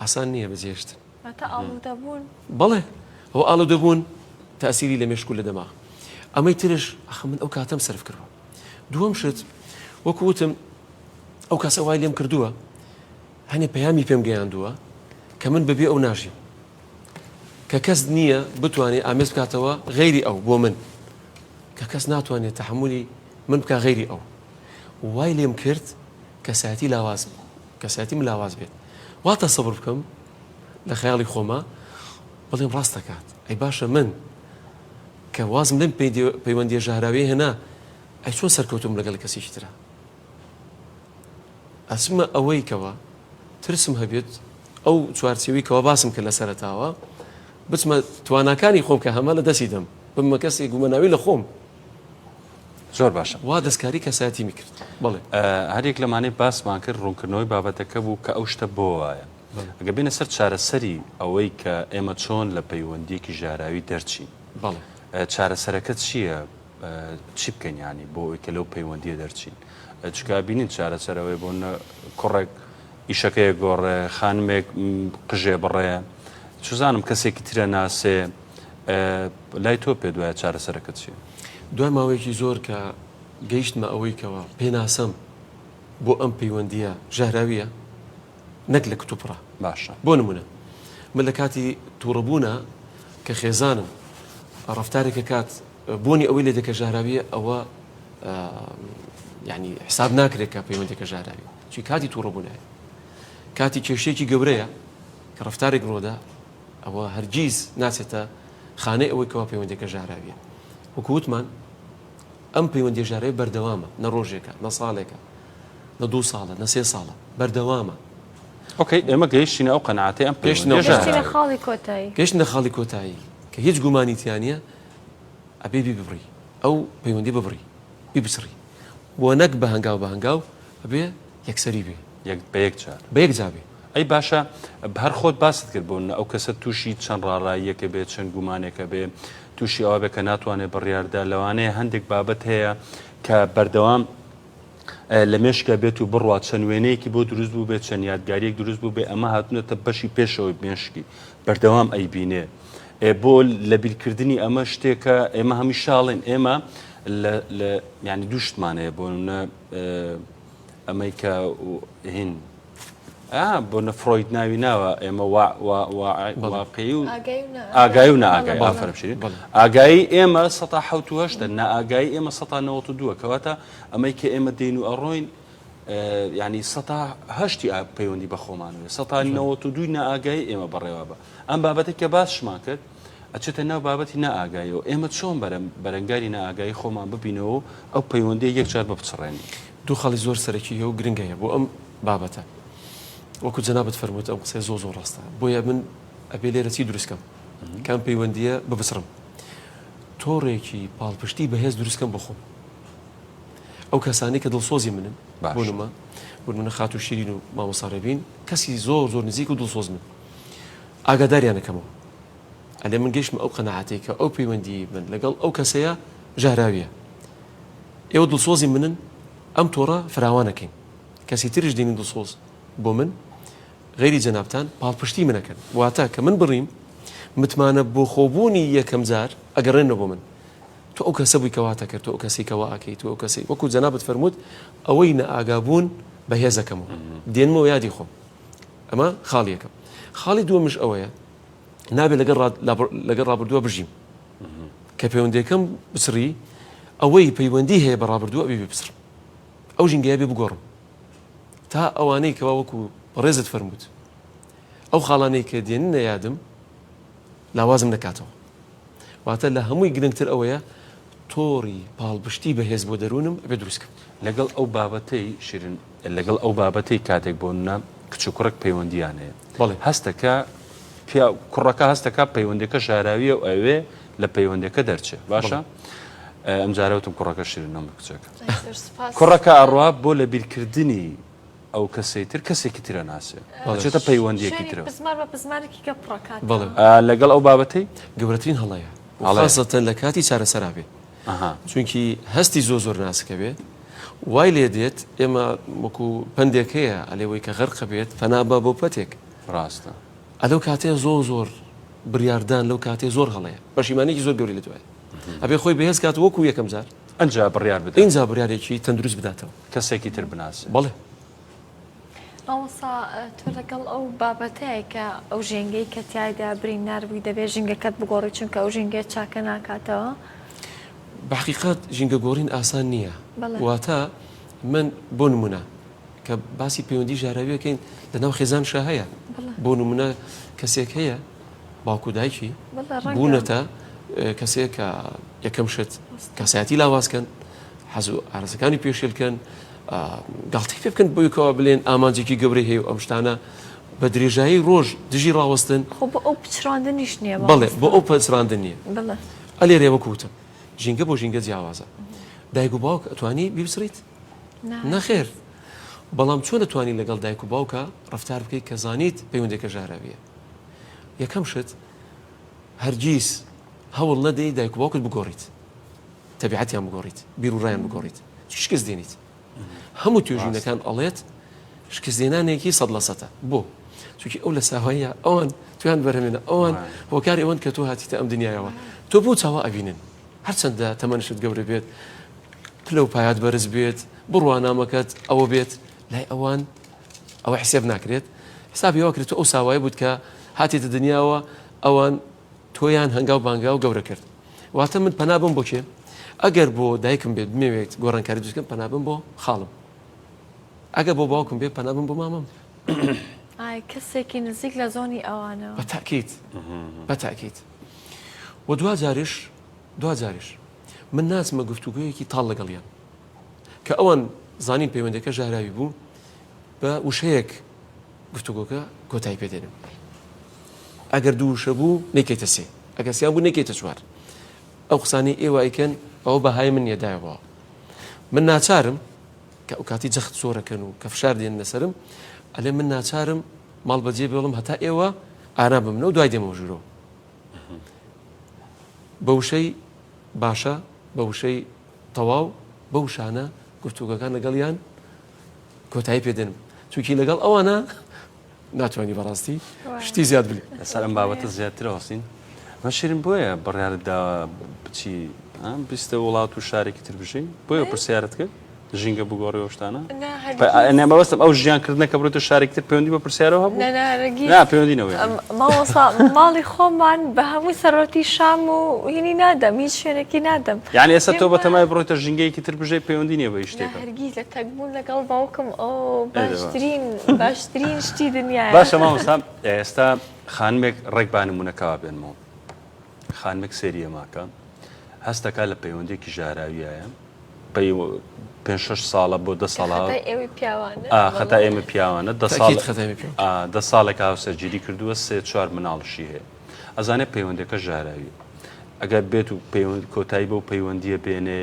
ئاسان نییە بەجێهێشتن واتە ئاڵوودەبوون بەڵێ ئەو ئاڵوودەبوون تاسیری لە مێشک و لە دەماغ ئەمەی ترش ئەخ من ئەو کاتەم سەرف کردوە دووەم شت وەکو وتم ئەو کەسە وای لێم کردووە هەنێ پەیامی پێم گەیاندووە کە من بەبێ ئەو ناژیم کە کەس نییە بتوانێت ئامێز بکاتەوە غەیری ئەو بۆ من کە کەس ناتوانێت تەحەمولی من بکا غەیری ئەو وای لێم کرد کەسایەتی لاواز کەسایەتی من لاواز بێت وا تەسەور بکەم لە خەیاڵی خۆما بڵێم ڕاست دەکات ئەی باشە من کە وازم لەم پەیوەندیە ژەهراویە هێنا ئەی چۆن سەرکەوتوم لەگەڵ کەسێکی ترا ئەچمە ئەوەی کەوا ترسم هەبێت ئەو چوارچێوەی کەوا باسم کرد لە سەرەتاوە بچمە تواناکانی خۆم کە هەمە لە دەستی دەم ببمە کەسێک گومەناوی لە خۆم. زۆر باشە. وا دەستکاری کەسایەتیمی کرد. بەڵێ. هەریەک لەمانەی باسمان کرد ڕوونکردنەوەی بابەتەکە بوو کە ئەو شتە بۆ وایە. ئەگەر بێینە سەر چارەسەری ئەوەی کە ئێمە چۆن لە پەیوەندییەکی ژاراوی دەرچین. بەڵێ. چارەسەرەکە چییە؟ چی بکەین یانی بۆ ئەوەی کە لەو پەیوەندییە دەرچین؟ چونکە ئەبینین چارەسەر ئەوەیە بۆ نموونە کوڕێک ئیشەکەی گۆڕێ، خانمێک قژێ بڕێ، چزانم کەسێکی ترە ناسێ، لای تۆ پێت وایە چارەسەرەکە چییە؟ دوای ماوەیەکی زۆر کە گەیشتمە ئەوەی کەوا پێناسەم بۆ ئەم پەیوەندییە ژەهراوییە نەک لە کتوپڕە. باشە. بۆ نموونە من لە کاتی تووڕەبوونا کە خێزانم ڕەفتارێک ئەکات بۆنی ئەوەی لێ دێ کە ژەهراوییە ئەوە یانی حساب ناکرێت کە پەیوەندیەکە ژەهراویە چی کاتی تووڕەبوونایە کاتی کێشەیەکی گەورەیە کە ڕەفتارێک ڕۆدا ئەوە هەرگیز ناچێتە خانەی ئەوەی کەوا پەیوەندیەکە ژەهراویە وەکو وتمان ئەم پەیوەندی ژەهراوی بەردەوامە نە ڕۆژێکە نە ساڵێکە نە دوو ساڵە نە سێ ساڵە بەردەوامە. ئۆکەی ئێمە گەیشتینە ئەو قەناعەتەی ئەم پەیوەندیە ژەهراویە. خاڵی کۆتایی. گەیشتینە خاڵی کۆتایی کە هیچ گومانی تیا نییە ئەبێ بیبڕی ئەو پەیوەندی ببڕی بیبچڕی و نەک بە هەنگاو بە هەنگاو ئەبێ یەکسەری بێ. یەک بە یەک جار. بە یەک جا بێ. ئەی باشە هەر خۆت باست کرد بۆ نمونە ئەو کەسە تووشی چەند ڕاڕاییەکە بێ چەند گومانێکە بێ تووشی ئەوە بێ کە ناتوانێ بڕیاردا لەوانەیە هەندێک بابەت هەیە کە بەردەوام لە مێشکە بێت و بڕوا چەند وێنەیەکی بۆ دروست بوو بێت چەند یادگاریەک دروست بوو بێ ئەمە هاتوونەتە بەشی پێشەوەی مێشکی بەردەوام ئەیبینێ بۆ لەبیرکردنی ئەمە شتێکە ئێمە هەمیشاڵێن ئێمە لە ینی دووشتمانەیە بۆ ئەمەی کە هین بۆ نە فرۆید ناوی ناوە ئێمە واقعی و ئاگایی و نائاگایی ئافرم شیرین ئاگایی ئێمە سە حوت هەشتە نائاگایی ئێمە سە نەوە دووە کەواتە ئەمەی کە ئێمە دێن و ئەڕۆین. یانی سەتا هەشتی پەیوەندی بە خۆمانەوەیە سەتا نەوەت و دووی نائاگایی ئێمە بەڕێوە بە ئەم بابەتێک کە باسشمان کرد ئەچێتە ناو بابەتی نائاگاییەوە ئێمە چۆن بەرەم بەرەنگاری نائاگایی خۆمان ببینەوە و ئەو پەیوەندیە یەکجار بپچڕێنین. دوو خاڵی زۆر سەرەکی هەیە و گرنگ هەیە بۆ ئەم بابەتە وەکو جەنابت فەرمووت ئەم قسەیە زۆر زۆر ڕاستە بۆیە من ئەبێ لێرە چی دروست کەم کە ئەم پەیوەندیە ببچڕم تۆڕێکی پاڵپشتی بەهێز دروست کەم بۆ خۆم ئەو کەسانەی کە دڵسۆزی منن بۆ نمە بۆ نمونە خاتوو شیرین و مامۆستا ڕێبین کەسی زۆر زۆر نزیک و دڵسۆز من ئاگاداریان ئەکەمەوە ئەلێ من گەیشتمە ئەو قەناعەتەی کە ئەو پەیوەندی من لەگەڵ ئەو کەسەیە ژەهراویە ئێوە دڵسۆزی منن ئەم تۆڕە فراوانەکەین کەسی تریش دێنین دڵسۆز بۆ من غەیری جەنابتان پاڵپشتی منەکەن واتە کە من بڕیم متمانە بۆ خۆبوونی یەکەم جار ئەگەڕێنەوە بۆ من تۆ ئەو کەسە بووی کە واتە کرد تۆ ئەو کەسەی کە وا ئەکەی تۆ ئەو کەسەی وەکو جەنابت فەرمووت ئەوەی نائاگابوون بەهێزەکەمەوە دێنمەوە یادی خۆم ئەمە خاڵی یەکەم خاڵی دووەمش ئەوەیە نابێت لەگەڵ لەگەڵ ڕابردووە بژیم کە پەیوەندەکەم بچڕی ئەوەی پەیوەندی هەیە بە ڕابردووە ئەبێ بپچڕم ئەو ژینگەیە بێ بگۆڕم تا ئەوانەی کەوا وەکو بەڕێزت فەرمووت ئەو خاڵانەی کە دێننە یادم لاوازم نەکاتەوە واتە لە هەمووی گرنگتر ئەوەیە تۆڕی پاڵپشتی بەهێز بۆ دەروونم ئەبێ دروست کەم. لەگەڵ ئەو بابەتەی شیرین لەگەڵ ئەو بابەتەی کاتێک بۆ نمونە کچ و کوڕێک پەیوەندیان هەیە بەڵێ. هەستەکە پیاو کوڕەکە هەستەکە پەیوەندەکە ژاراویە و ئەوێ لە پەیوەندەکە دەرچێ باشە بەڵێ. ئەم جارە وتم کوڕەکە شیرین نەم کچەکە زۆر سوپاس. کوڕەکە ئەڕوا بۆ لەبیرکردنی ئەو کەسەی تر کەسێکی تر ئەناسێ بەڵێ. ئەچێتە پەیوەندیەکی شوێنی ترەوە. بزمار بە بزمارێکی کە پڕەکاتەوە. بەڵێ. لەگەڵ ئەو بابەتەی؟ گەورەترین هەڵەیە و هەڵەیە. خاسەتەن لە کاتی چارەسەرا بێ. ئەها. چونکی هەستی زۆر زۆر ناسکە بێ وای لێ دێت ئێمە وەکو پەندێک هەیە ئەلێ وەی کە غەرقە بێت پەنا با بۆ پەتێک. ڕاستە. ئەلەو کاتەیە زۆر زۆر بریاردان لەو کاتەیە زۆر هەڵەیە پەشیمانیەکی زۆر گەورەی لە دوایە ئەبێ خۆی بەهێز کات وەکو یەکەم جار. ئەنجا بڕیار بدات. ئینجا بڕیارێکی تەندروست بداتەوە. کەسێکی تر بناسێ. بەڵێ. مامۆستا تۆ لەگەڵ ئەو بابەتەیە کە ئەو ژینگەی کە تیایدا بریندار بووی دەبێت ژینگەکەت بگۆڕی چونکە ئەو ژینگەیە چاکە ناکاتەوە؟ بە حەقیقەت ژینگە گۆڕین ئاسان نییە. بەڵێ. واتە من بۆ نموونە کە باسی پەیوەندی ژاراوی ئەکەین لەناو خێزانشا هەیە. بەڵێ. بۆ نموونە کەسێک هەیە باوک و دایکی بەڵێ ڕەنگە. بوونەتە کەسێک کە یەکەم شت کەسایەتی لاواز کەن، حەز و ئارەزەکانی پێشێل کەن، گاڵتەی پێ بکەن بۆی کەوا بلێن ئامانجێکی گەورەی هەیە و ئەم شتانە بە درێژایی ڕۆژ دژی ڕاوەستن. خۆ بۆ ئەو پچڕاندنیش نییە بەڵێ بۆ ئەو پچڕاندن نییە. بەڵێ. ئەلێرەیە وەکو وتم ژینگە بۆ ژینگە جیاوازە. دایک و باوک ئەتوانی بیبچڕیت؟ نەخێر. بەڵام چۆن ئەتوانی لەگەڵ دایک و باوکا ڕەفتار بکەیت کە زانیت پەیوەندیەکە ژەهراویە؟ یەکەم شت هەرگیز هەوڵ نەدەی دایک و باوکت بگۆڕیت. تەبیعەتیان بگۆڕیت بیر و ڕایان بگۆڕیت شکست دێنیت هەموو توێژینەکان ئەڵێت شکستێنانێکی سەد لە سەتە بۆ چونکی ئەو لە ساوایە ئەوان تویان بەرهەمێنە ئەوان هۆکاری ئەوەن کە تۆ هاتیتە ئەم دنیایەوە تۆ بۆ چاوە ئەبینن هەرچەندە تەمەنشت گەورە بێت پلە و پایات بەرز بێت بڕوانامەکەت ئەوە بێت لای ئەوان ئەوە حسێب ناکرێت حسابی وا کرێت تۆ ئەو ساوایە بووت کە هاتیتە دنیاوە ئەوان تۆیان هەنگاو بانگاو گەورە کرد واتە من پەنا بم بۆ کێ ئەگەر بۆ دایکم بێت بمەوێت گۆڕانکاری دروست بکەم پەنا بم بۆ خاڵم ئەگەر بۆ باوکم بێت پەنا بم بۆ مامم. ئای کەسێکی نزیک لە زۆنی ئەوانەوە. بە تاکید بە تاکید و دواجاریش دواجاریش من ناچمە گفتوگۆیەکی تاڵ لەگەڵیان کە ئەوان زانین پەیوەندەکە ژەهراوی بوو بە وشەیەک گفتوگۆکە کۆتایی پێ دێنم. ئەگەر دوو وشە بوو نەیکەیتە سێ، ئەگەر سیان بوو نەیکەیتە چوار. ئەو قسانەی ئێوە ئەیکەن ئەوە بەهای من نییە دایە باوە. من ناچارم کە ئەو کاتی جەخت زۆرەکەن و کە فشار دێننە سەرم ئەلێ من ناچارم ماڵ بەجێ بێڵم هەتا ئێوە ئارام ببنەوە دوای دێمەوە ژوورەوە. بە وشەی باشە، بە وشەی تەواو، بەو وشانە گفتوگۆکان لەگەڵیان کۆتایی پێ دێنم چونکی لەگەڵ ئەوانە ناتوانانی بەڕاستی شتی زیاد بلی لەسەر ئەم بابەتە زیاتر هەستین مەشیرن بۆیە بڕیارت داوە بچی بیستە وڵات و شارێکی تر بژی بۆیە پرسیارت کرد؟ ژینگە بگۆڕی ئەو شتانە؟ نا مەبەستم ئەو ژیان کردنە کە بڕۆیتە شارێکی تر پەیوەندی بە پرسیارەوە هەبوو؟ نا پەیوەندی نەبوو یانی. مامۆستا ماڵی خۆمان بە هەموو سەرۆتی شام و هینی نادەم هیچ شوێنێکی نادەم. یانی ئێستا تۆ بەتەمای بڕۆیتە ژینگەیەکی تر بژێی پەیوەندی نییە بە هیچ شتێکەوە؟ هەرگیز لە تەکبوون لەگەڵ باوکم ئۆ باشترین باشترین شتی دنیایە. باشە مامۆستا ئێستا خانمێک ڕێک با نموونەکە وا بێنمەوە خانمێک سەیری ئێماکە هەستەکا لە پەیوەندیەکی ژەهراویایە پێ شش ساڵە بۆ دە ساڵ خەتا ئێمە پیاوانە دە ساڵێک هاوسەرگیری کردووە سێ چوار مناڵشی هەیە ئەزانێ پەیوەندەکە ژاراویە ئەگەر بێت و پەیوەند کۆتایی بەو پەیوەندیە بێنێ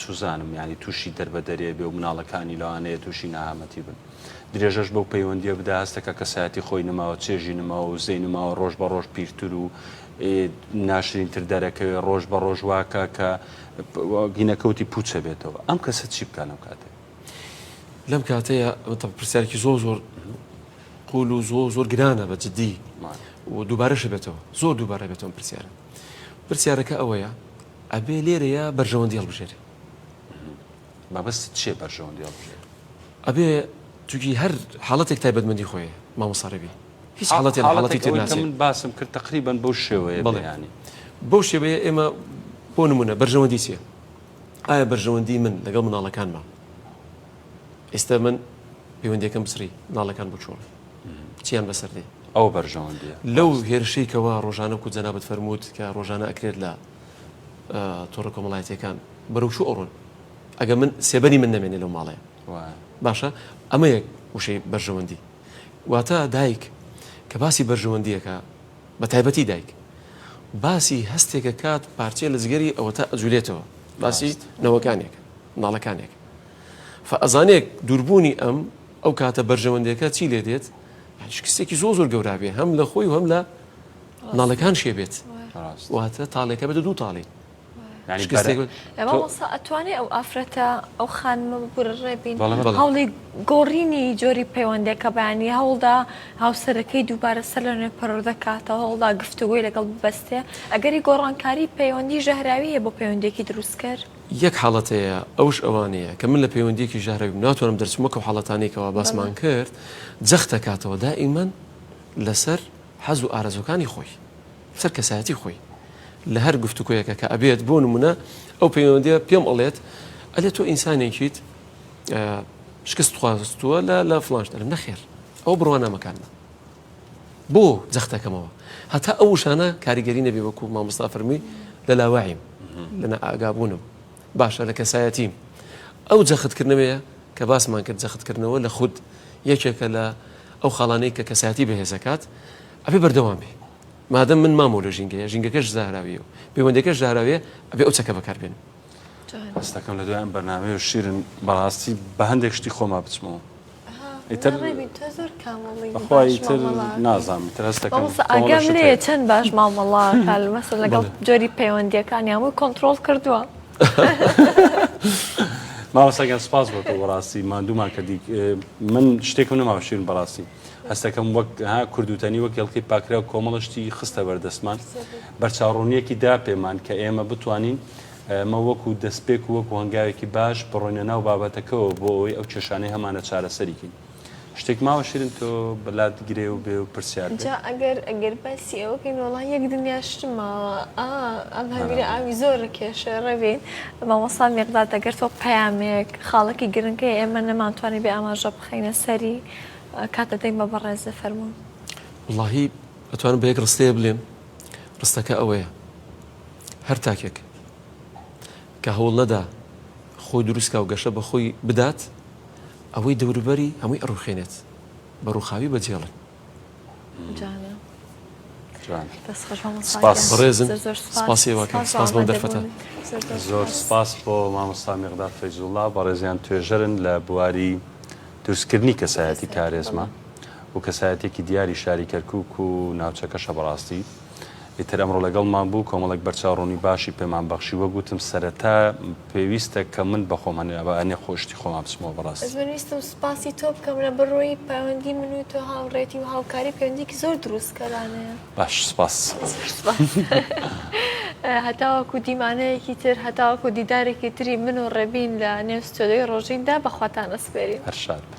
چوزانم ینی تووشی دەربەدەرێ بێ و مناڵەکانی لەوانەیە تووشی نەهامەتی بن درێژەش بەو پەیوەندیە بدا هەستەکە کەسایەتی خۆی نەماوە چێژی نەماوە وزەی نەماوە ڕۆژ بە ڕۆژ پیرتر و ناشرینتر دەرەکەوێ ڕۆژ بە ڕۆژ واکە کە گینەکەوتی پوچە بێتەوە ئەم کەسە چی بکە لەم کاتێ؟ لەم کاتەیە پرسیارێکی زۆر زۆر قول و زۆر زۆر گرانە بە جدی و دووبارەشە بێتەوە زۆر دووبارە بێتەوە پرسیارە پرسیارەکە ئەوەیە ئەبێ لێرەیە بەرژەوەندی هەڵبژێرێ مەبەستت چیە بەرژەوەندی هەڵبژێرێ؟ ئەبێ چونکی هەر حاڵەتێک تایبەتمەندی خۆی مامۆستا ڕێبین هیچ حاڵەتێک لە حاڵەتی تر ناچێت. من باسم کرد تقریبا بەو شێوەیە بەڵێ ینی بەو شێوەیە ئێمە بۆ نمونە بەرژەوەندی چییە؟ ئایا بەرژەوەندی من لەگەڵ مناڵەکانما ئێستا من پەیوەندیەکەم بسڕی مناڵەکان بۆ چۆڵ چیان بەسەر دێ ئەو بەرژەوەندیە لەو هێرشەی کەوا ڕۆژانە کو جەنابت فەرمووت کە ڕۆژانە ئەکرێت لە تۆڕە کۆمەڵایەتیەکان بەرەو چوو ئەڕۆن ئەگە من سێبەری من نەمێنێ لەو ماڵەیە باشە ئەمە یەک وشەی بەرژەوەندی واتە دایک کە باسی بەرژەوەندیەکە بە تایبەتی دایک باسی هەستێکە کات پارچەیە لە جگەری ئەوەتا ئەجولێتەوە باسی نەوەکانێک مناڵەکانێک فەئەزانێک دووربوونی ئەم ئەو کاتە بەرژەوەندیەکە چی لێ دێت شکستێکی زۆر زۆر گەورابێ هەم لە خۆی و هەم لە مناڵەکان شێ بێت واتە تاڵێکە بێتە دوو تاڵی مامۆستا ئەتوانێ ئەو ئافرەتە ئەو خانمە ببورە ڕێبین هەوڵی گۆڕینی جۆری پەیوەندەکە بەیانی هەوڵدا هاوسەرەکەی دووبارە سەر لە نوێ پەروەردە کاتەوە هەوڵدا گفتوگۆی لەگەڵ ببەستێ ئەگەری گۆڕانکاری پەیوەندی ژەهراوی هەیە بۆ پەیوەندێکی دروستکەر؟ یەک حاڵەت هەیە ئەوش ئەوانەیە کە من لە پەیوەندیەکی ژەهراویم ناتوانم دەرچم وەک ئەو حاڵەتانەی کەوا باسمان کرد جەخت دەکاتەوە دائیمەن لەسەر حەز و ئارەزوەکانی خۆی سەر کەسایەتی خۆی لە هەر گفتوگۆیەکە کە ئەبێت بۆ نمونە ئەو پەیوەندیە پێم ئەڵێت ئەلێ تۆ ئینسانێکیت شکست خواستووە لە لە فڵان شت ئەلم نەخێر ئەو بڕوانامەکانمە بۆ جەختەکەمەوە هەتا ئەو وشانە کاریگەری نەبێ وەکو مامۆستا فەرمووی لە لاوعیم لە نائاگابوونم باشە لە کەسایەتیم ئەو جەختکردنەوەیە کە باسمان کرد جەختکردنەوە لە خود یەکێکە لە ئەو خاڵانەی کە کەسایەتی بەهێزەکات ئەبێ بەردەوام بێ مادەم من مامەوە لە ژینگەیە ژینگەکەش ژەهراویە و پەیوەندەکەش ژەهراویە ئەبێ ئەو چەکە بەکار بێنم. هەستەکەم لە دوای ئەم بەرنامەیە شیرن بەڕاستی بە هەندێک شتی خۆما بچمەوە ئیتر بەخوا ئیتر نازانم ئیتر هەستەکەم ئاگام لێیە چەند باش مامەڵە کات مەسەل لەگەڵ جۆری پەیوەندیەکان هەمووی کۆنتڕۆڵ کردووە. مامۆستا گیان سپاس بۆ تۆ بەڕاستی ماندوومان کردی من شتێکم نەماوە شیرن بەڕاستی هەستەکەم وەک ها کوردوتەنی وەک هێڵکەی پاکراو کۆمەڵە شتی خستە بەردەستمان بەرچاوڕوونیەکی دا پێمان کە ئێمە بتوانین ئەمە وەکو دەستپێک و وەکو هەنگاوێکی باش بڕۆینە ناو بابەتەکەوە بۆ ئەوەی ئەو کێشانەی هەمانە چارەسەریکەین شتێک ماوە شیرن تۆ بەلات گرێ و بێ و پرسیار جا ئەگەر ئەگەر باسی ئەوە کەین وەڵا یەک دنیا شتم ماوە ئا ئەم هەویرە ئاوی زۆر کێشە ڕێبین مامۆستا میقداد ئەگەر تۆ پەیامێک خاڵێکی گرنگ هەیە ئێمە نەمانتوانی بێ ئاماژە بخەینە سەری کات دەدەین بە بەڕێزت فەرموون. وەڵاهی ئەتوانم بە یەک ڕستەیە بلێم ڕستەکە ئەوەیە هەر تاکێک کە هەوڵ نەدا خۆی دروستکا و گەشە بە خۆی بدات ئەوەی دەوروبەری هەمووی ئەڕوخێنێت بە ڕوخاوی بەجێڵن. جوانە. جوان. دەست خۆش مامۆستا سپاس. گیان. بەڕێزن زۆر زۆر سپاس. سپاسی ئێوەکەم سپاس بۆ سپاس بۆ ئەم دەرفەتە. ئامادەبوونت. زۆر زۆر زۆر سپاس. سپاس بۆ مامۆستا میقداد فەیزوڵا بەڕێزیان توێژەرن لە بواری دروستکردنی کەسایەتی کەسایەتی کارێزما بەڵێ. و کەسایەتێکی دیاری شاری کەرکوک و ناوچەکەشە بەڕاستی ئیتر ئەمڕۆ لەگەڵمان بوو کۆمەڵێک بەرچاوڕوونی باشی پێمان بەخشی وەک وتم سەرەتا پێویستە کە من بەخۆم هەنێ بە هەنێ خۆ شتی خۆمان بچمەوە بەڕاستی. بەس من ویستم سوپاسی تۆ بکەم لە بڕۆی پەیوەندی من و تۆ هاوڕێتی و هاوکاری پەیوەندیکی زۆر دروستکەرانەیە. باش سوپاس. زۆر سوپاس. هەتاوەکو دیمانەیەکی تر، هەتاوەکو دیدارێکی تری من و ڕێبین لە نێو ستۆدیۆی ڕۆژیندا بە خواتان ئەسپێرین. هەر شاد بن.